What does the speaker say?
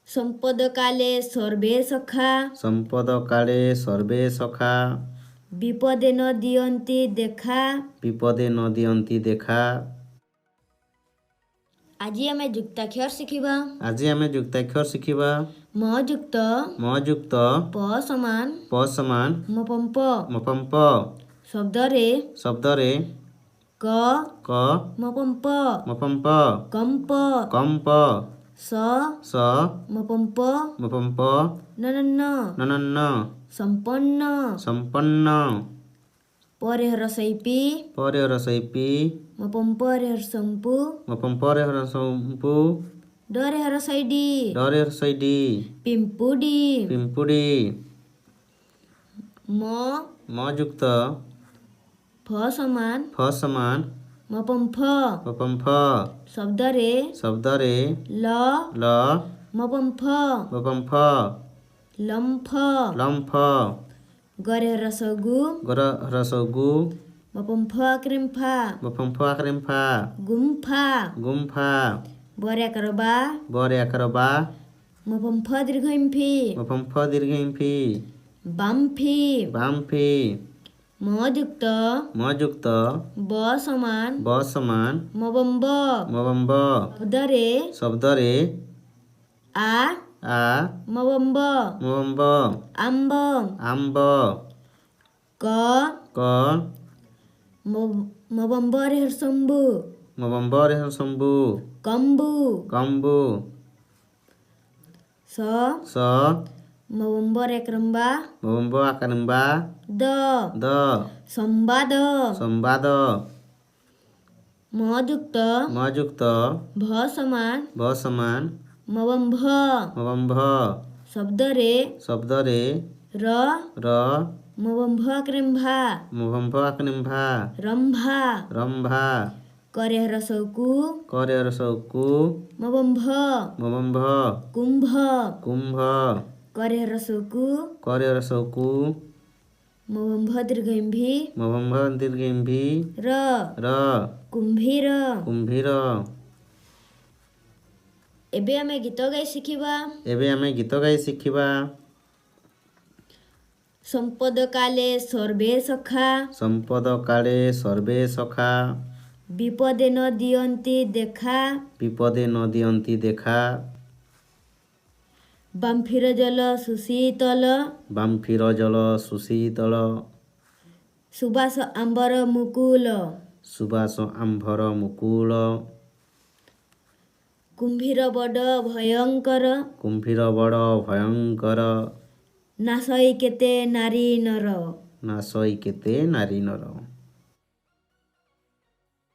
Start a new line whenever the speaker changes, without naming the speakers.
ସମ୍ପଦ କାଲେ ସର୍ବେ ସଖା।
ସମ୍ପଦ କାଳେ ସର୍ବେ ସଖା।
ବିପଦେ ନ ଦିଅନ୍ତି ଦେଖା।
ବିପଦେ ନ ଦିଅନ୍ତି ଦେଖା।
ଆଜି ଆମେ ଯୁକ୍ତାକ୍ଷର ଶିଖିବା।
ଆଜି ଆମେ ଯୁକ୍ତାକ୍ଷର ଶିଖିବା।
ମ ଯୁକ୍ତ
ମ ଯୁକ୍ତ
ପ ସମାନ
ପ ସମାନ
ମପମ୍ପ
ମପମ୍ପ
ଶବ୍ଦରେ
ଶବ୍ଦରେ
କ
କ
ମପମ୍ପ
ମପମ୍ପ
କମ୍ପ
କମ୍ପ
ସ
ସ
ମପମ୍ପ
ମପମ୍ପ
ନ ନ
ନ ନ
ସମ୍ପନ୍ନ।
ସମ୍ପନ୍ନ।
ପରେ ହ୍ରସଇ ପି
ପରେ ହ୍ରସଇ ପି
ମପମ୍ପ ରେ ହ୍ରସମ୍ପୁ
ମପମ୍ପ ରେ ହ୍ରସମ୍ପୁ
ଡରେ ହ୍ରସଇ ଡି
ଡରେ ହ୍ରସଇ ଡି
ପିମ୍ପୁଡ଼ି।
ପିମ୍ପୁଡ଼ି।
ମ
ମ ଯୁକ୍ତ
ଫ ସମାନ
ଫ ସମାନ
ମପମ୍ଫ
ମପମ୍ଫ
ଶବ୍ଦରେ
ଶବ୍ଦରେ
ଲ
ଲ
ମପମ୍ଫ
ମପମ୍ଫ
ଲମ୍ଫ।
ଲମ୍ଫ।
ଗରେ ହ୍ରସଗୁ
ଗର ହ୍ରସଗୁ
ମପମ୍ଫ ଆକ୍ରିମ୍ଫା
ମପମ୍ଫ ଆକ୍ରିମ୍ଫା
ଗୁମ୍ଫା।
ଗୁମ୍ଫା।
ବରେ ଆକାର ବା
ବରେ ଆକାର ବା
ମପମ୍ଫ ଦୀର୍ଘ ଇମ୍ଫି
ମପମ୍ଫ ଦୀର୍ଘ ଇମ୍ଫି
ବାମ୍ଫି।
ବାମ୍ଫି।
ମ ଯୁକ୍ତ
ମ ଯୁକ୍ତ
ବ ସମାନ
ବ ସମାନ
ମବମ୍ବ
ମବମ୍ବ
ଶବ୍ଦରେ
ଶବ୍ଦରେ
ଆ
ଆ
ମବମ୍ବ
ମବମ୍ବ
ଆମ୍ବ।
ଆମ୍ବ।
କ
କ
ମବମ୍ବ ରେ ଶମ୍ଭୁ
ମବମ୍ବ ରେ ଶମ୍ଭୁ
କମ୍ବୁ।
କମ୍ବୁ।
ସ
ସ
ମବମ୍ବ ରେ କ୍ରମ୍ବା
ମବମ୍ବ ଆକାରମ୍ବା
ଦ
ଦ
ସମ୍ବାଦ।
ସମ୍ବାଦ।
ମ ଯୁକ୍ତ
ମ ଯୁକ୍ତ
ଭ ସମାନ
ଭ ସମାନ
ମବମ୍ଭ
ମବମ୍ଭ
ଶବ୍ଦରେ
ଶବ୍ଦରେ
ର
ର
ମବମ୍ଭ ଆକ୍ରିମ୍ଭା
ମବମ୍ଭ ଆକ୍ରିମ୍ଭା
ରମ୍ଭା।
ରମ୍ଭା।
କରେ ହ୍ରସକୁ
କରେ ହ୍ରସକୁ
ମବମ୍ଭ
ମବମ୍ଭ
କୁମ୍ଭ।
କୁମ୍ଭ।
କରେ ହ୍ରସକୁ
କରେ ହ୍ରସକୁ
ମବମ୍ଭ ଦୀର୍ଘ ଇମ୍ଭି
ମବମ୍ଭ ଦୀର୍ଘ ଇମ୍ଭି
ର
ର
କୁମ୍ଭୀର।
କୁମ୍ଭୀର।
ଏବେ ଆମେ ଗୀତ ଗାଇ ଶିଖିବା।
ଏବେ ଆମେ ଗୀତ ଗାଇ ଶିଖିବା।
ସମ୍ପଦ କାଲେ ସର୍ବେ ସଖା।
ସମ୍ପଦ କାଳେ ସର୍ବେ ସଖା।
ବିପଦେ ନ ଦିଅନ୍ତି ଦେଖା।
ବିପଦେ ନ ଦିଅନ୍ତି ଦେଖା।
ବାମ୍ଫିର ଜଳ ସୁଶୀତଳ।
ବାମ୍ଫିର ଜଳ ସୁଶୀତଳ।
ସୁବାସ ଆମ୍ବର ମୁକୁଳ।
ସୁବାସ ଆମ୍ଭର ମୁକୁଳ।
କୁମ୍ଭୀର ବଡ଼ ଭୟଙ୍କର।
କୁମ୍ଭୀର ବଡ଼ ଭୟଙ୍କର।
ନାଶଇ କେତେ ନାରୀ ନର।
ନାଶଇ କେତେ ନାରୀ ନର।